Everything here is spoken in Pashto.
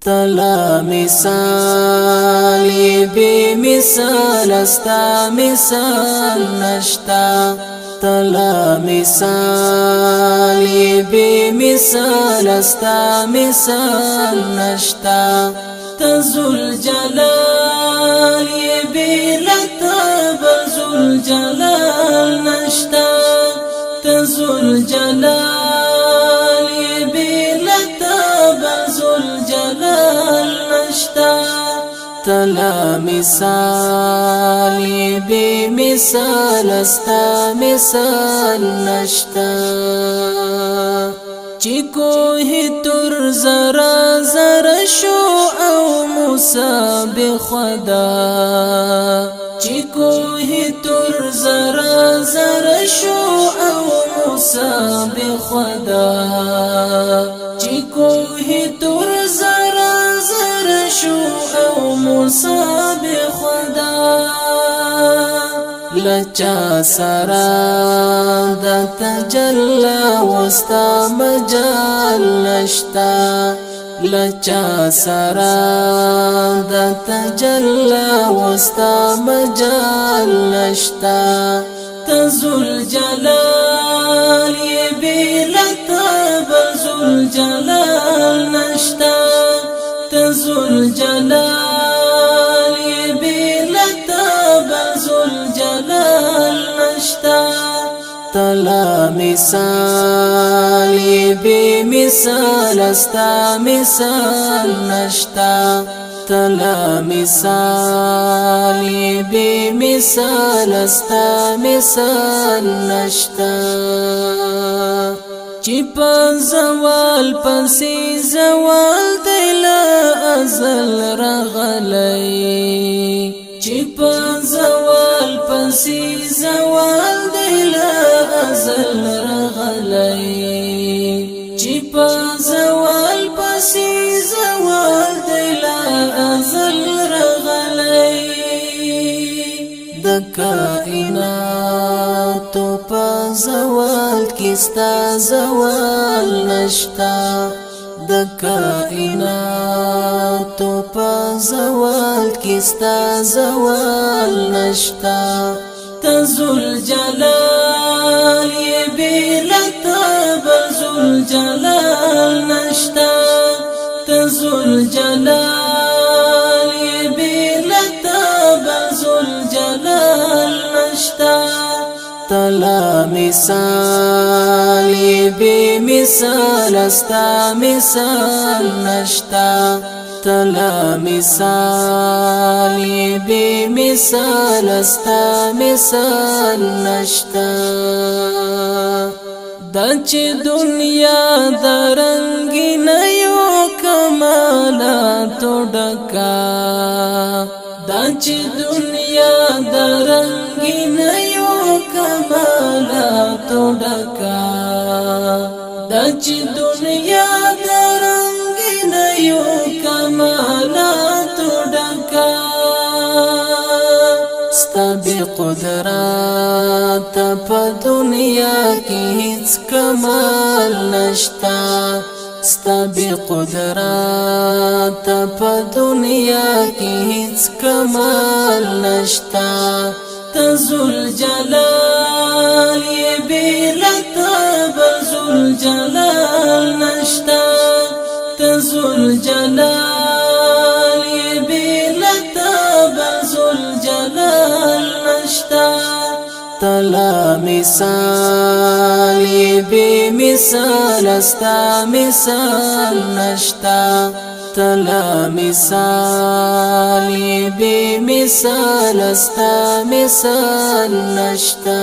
تلا مثال بی مثال استا مثال نشتا، تلا مثال بی مثال استا مثال نشتا، تزل جلال بی لتا بل ذل جلال نشتا، تزل جلال بی لتا بل ذل جلال نشتا، تلا مثال بی مثال استا مثال نشتا. چې کوه تر زرا زرا شو او موسی به خدا، چې کوه تر زرا زرا شو او موسی به خدا، چې کوه تر زرا زرا شو او موسی به خدا، لچا سرا د تجلا وستا مجال نشتا، لچا سرا د تجلا وستا مجال نشتا، تزل جلال بلتا بل ذل جلال نشتا، تزل جلال بلتا بل ذل جلال نشتا، تلا مثال بی مثال استا مثال نشتا، تلا مثال بی مثال استا مثال نشتا. چې په زوال پسې زوال دل ازل رغلی، چې په زوال پسې زوال دل ازل رغلی، چې په زوال پسې زوال دل ازل رغلی، د کائنات په زوال کې ستا زوال نشتا، د کائنات په زوال کې ستا زوال نشتا، تزل جلال بلتا بل ذل جلال نشتا، تزل جلال بلتا بل ذل جلال نشتا، تلا مثال بی مثال استا مثال نشتا، تلا مثال بی مثال استا مثال نشتا. د چې دنیا د رنگ نه یو کمالات ډکا، د چې دنیا د رنگ نه یو کمالات ډکا، د چې دنیا د رنگ نه یو کمالات ډکا، ستا بی قدرت په دنیا کې هیڅ کمال نشتا، ستا بی قدرت په دنیا کې هیڅ کمال نشتا، تزل جلال بلتا بل ذل جلال نشتا، تزل جلال بلتا بل ذل جلال نشتا، تلا مثال بی مثال استا مثال نشتا، تلا مثال بی مثال استا مثال نشتا.